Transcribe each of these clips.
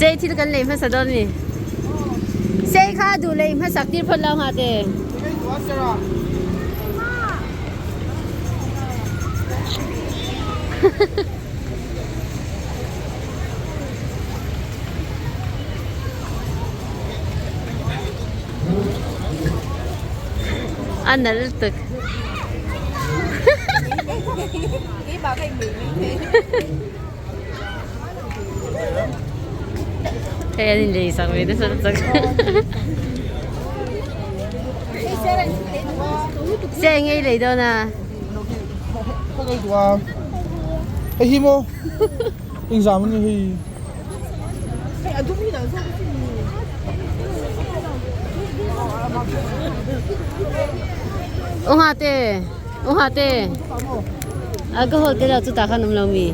Sei thil kan lei hmasa dawn mi. Sei kha duh lei hmasak tir phawt lo ngha te. A nalh lutuk. Hei an inlei sak ve nasa lutuk. Se eng ei lei dawn a. Hei hi maw engzam ani hei. U Nga te U Nga te alcohol te lo chu tah khan awm lo mi.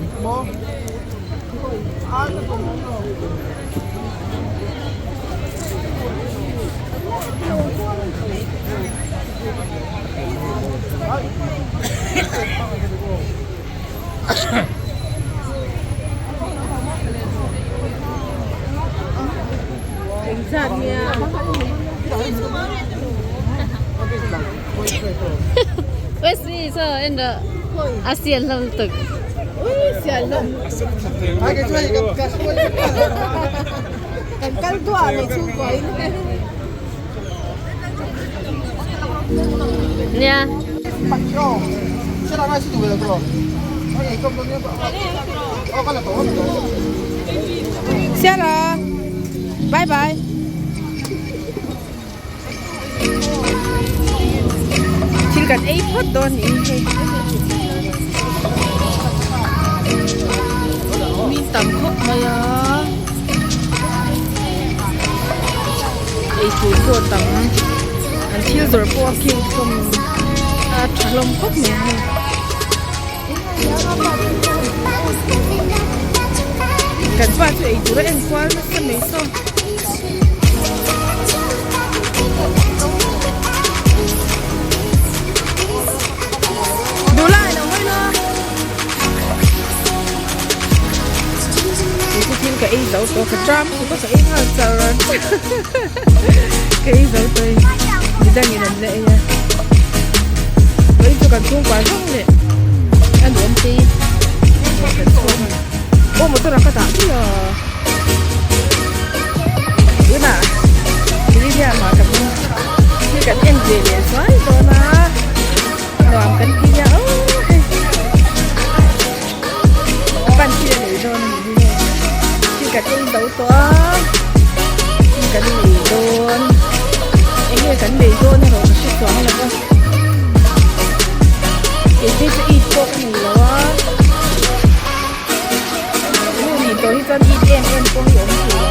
Wesley saw en rawh a sial hlawm lutuk. Nia. Sarah, bye bye. Thil kan ei phawt dawn niin hei. Mi tam khawp mai a. Eitur pawh a tam an thil zawrh pawh a cute hlawm a tha hlawm khawp mai hei. Kan pa chu eitur a en kual nasa mai saw. Duh lai lo hawi la. Kei chu thil ka ei zo tawh ka tram chu ka ei nghal char ka ei zo tawh e midangin an la ei a vawiin chu kan chhungkua zawng leh a nuam te kan chhung a aw motor ah ka dah mai a tunah Meridian ah kan thil kan en ve leh zuai dawn a. Nuam kan ti nia aw hei a pan thil a nei dawn a ni hi hei thil kan ei zo tawh a thil kan nei dawn eng nge kan nei dawn erawh ka hre chuang lo va kei phei chu it pawh ka nei lo a nu nih tawh hi chuan it em em pawh hi awm thei lo.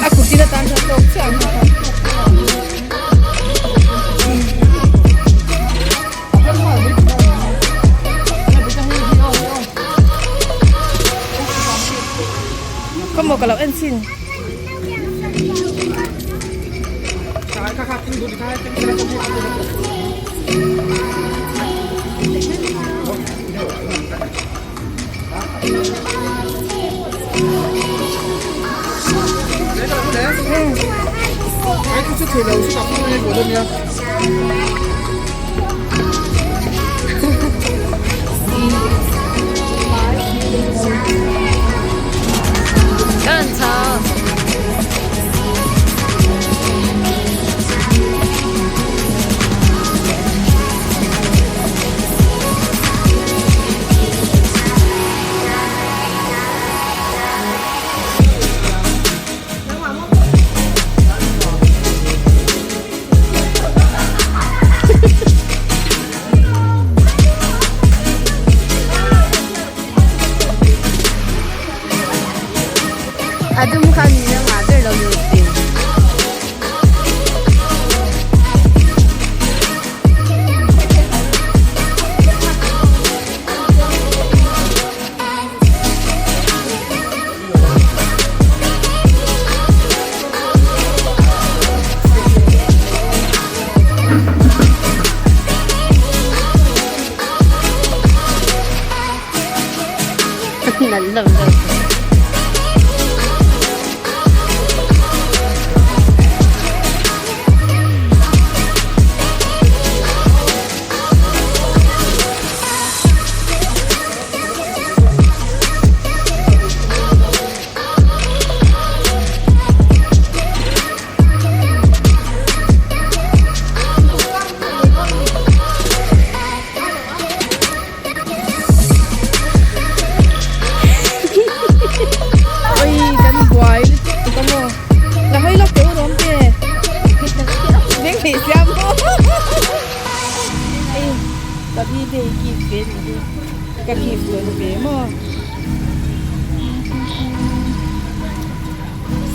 A kut in atan chuan tawk chiah ang a. Khawmaw ka lo en chin. Ka rawn chho. A dum kha ni na ngah ber lo ni tin. Nalh hlawm deuh tawh. Oi kan buai lutuk tuk a maw la hawi lawk teh u rawm te beng hlei siam maw hei ka bi te hi gift ve ni hi ka gift dawn ve maw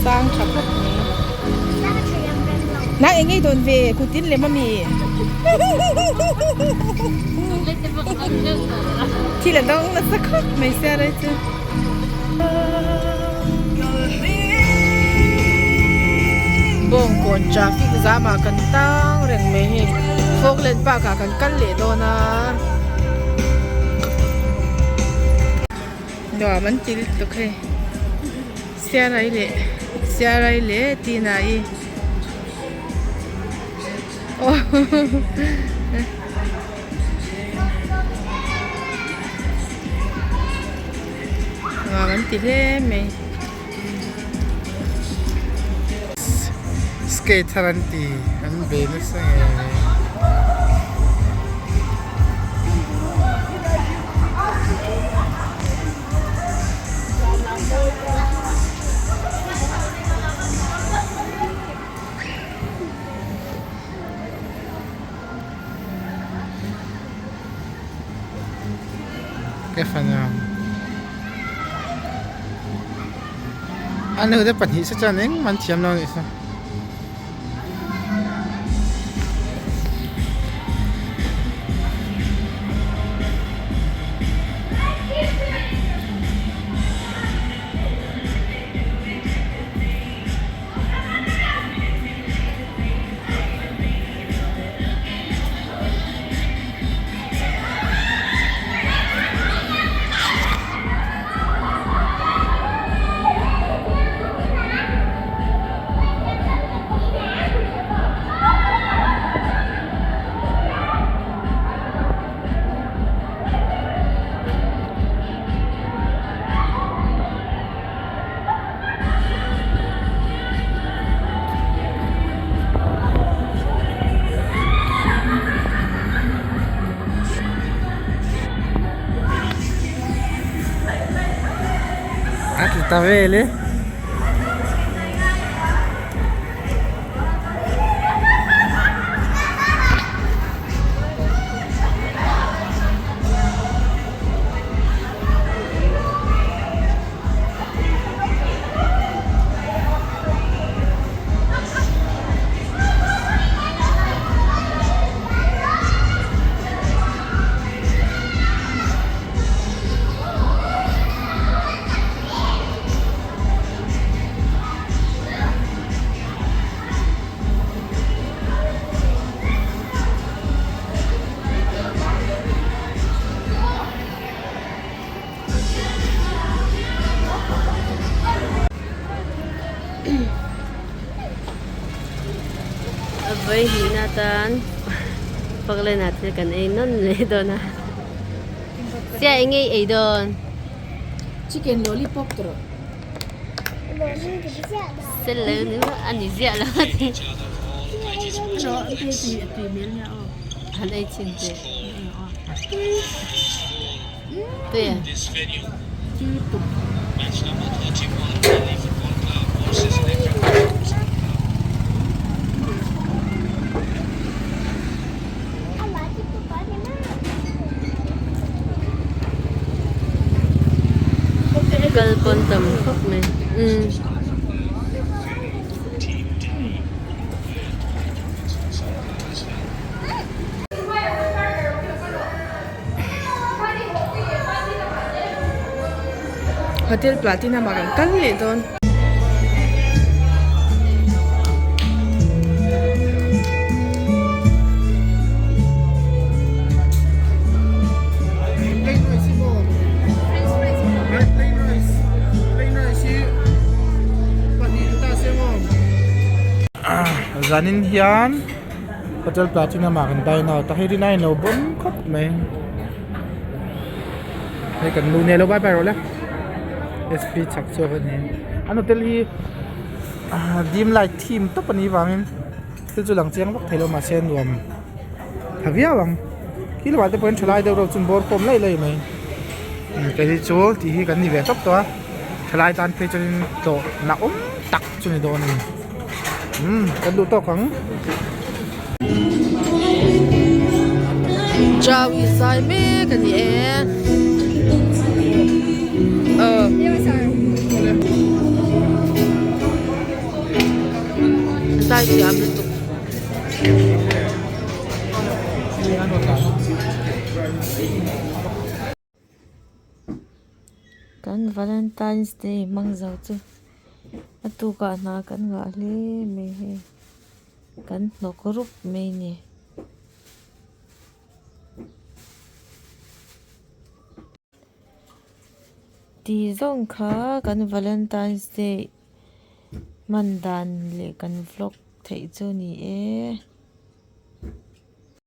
sang tha khawp mai nang eng ngei dawn ve kut in lem ami thil a dang nasa khawp mai sia lai chu. Bawngkawn traffic zam ah kan tang reng mai hei Falkland park ah kan kal leh dawn a. Nuam an ti lutuk hei Siarai leh Siarai leh Tina i aw Nuam an ti hle mai. Skate thar an ti an ve nasa ngei mai. Ka fanu a nu te pahnih se chuan engmah an thiam lo anih chu. A ti ta vel e. A vawi hnihna atan Falkland ah thil kan ei nawn leh dawn a chiah eng nge i ei dawn Chicken lollipop tawh Sel lo ni maw a ni ziah lo a ti han ei chhin teh Tui a. Kal pawn tam khawp mai umm. Hotel Platinum ah kan kal leh dawn. Zanin hian Hotel Platinum ah kan dine out a hei rin a inlo bawm khawp mai hei kan nu nia lo bye bye rawh le sp chhak chhuak a ni an hotel hi ah dim light theme tawp a nih vangin thil chu lang chiang vak thei lo mahse nuam tha viau ang khi lamah te pawhin thalai deuh deuh chu an bawr khawm laih laih mai kei hi chu tih hi kan ni ve tawp tawh a thalai tan phei chuanin tlawh na awm tak chu ni dawn a ni umm kan duh tawk ang. Jawi zai mek a ni e aw. Zai thiam lutuk. Kan Valentine's Day hmang zo chu a tukah hna kan ngah hle mai hei kan hnawk rup mai a ni. Tih zawng kha kan Valentine's Day hman dan leh kan vlog theih chu a ni e.